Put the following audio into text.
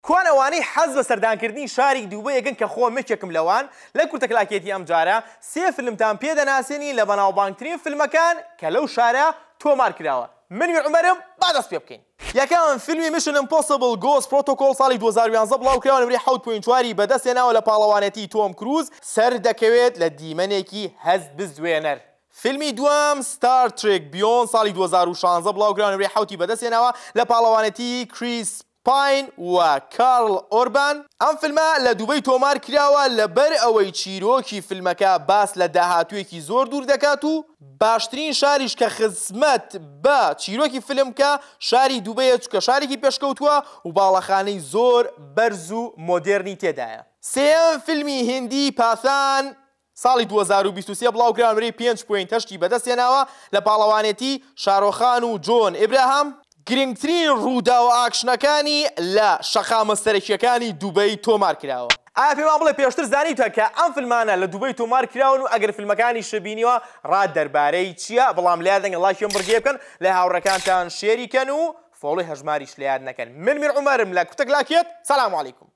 کوان ئەوانەی حەز بە سەردانکردنی شاری دوبەی ئەکەن کە خۆم یەکێکم لەوان، لە کورتە کلاکێتی ئەمجارە سێ فلمتان پێ دەناسێنین لە بەناوبانگترین فلمەکان کە لەو شارە تۆمار کراوە. من میر عومەرم با دەست پێ بکەین. یەکەم، فیلمی Mission Impossible Ghost Protocol ساڵی 2011 بڵاوکراوە نمرەی 7.4 ی بەدەست هێناوە لە پاڵەوانێتی تۆم کروز سەردەکەوێت لە دیمەنێکی هەست بزوێنەر. فیلمی دووەم، Star Trek Beyond ساڵی 2016 بڵاوکراوە نمرەی حەوتی بەدەست هێناوە لە پاڵەوانێتی کریس پاین و کارل ئۆربان. ئەم فیلمە لە دوبەی تۆمار کراوە لەبەر ئەوەی چیرۆکی فیلمەکە باس لە داهاتوویەکی زۆر دوور دەکات و باشترین شاریش کە خزمەت بە چیرۆکی فیلم بکا شاری دوبەیە چونکە شارێکی پێشکەوتووە و باڵەخانەی زۆر بەرز و مۆدێرنی تێدایە. سێیەم فیلمی هیندی پاثان ساڵی 2023 بڵاوکرا نمرەی 5.8 ی بەدەستهێناوە لە پاڵەوانێتی شارۆخان و جۆن ئیبراهام، گرنگترین ڕووداوە ئاکشنەکانی لە شەقامە سەرەکییەکانی دوبەی تۆمارکراوە. ئایا پێمان بڵێ پێشتر زانیوتە کە ئەم فیلمانە لە دوبەی تۆمار کراون و ئەگەر فیلمەکانیشت بینیوە ڕات دەربارەی چییە؟ بەڵام لەیاد نەکەن ڵایکی ئەم بڕگەیە بکەن لای هاوڕێکانتان share ی کەن و follow ی هەژماریش لەیاد نەکەن. من میر عومەرم لە کوتەک لاکێت سلام علیکم.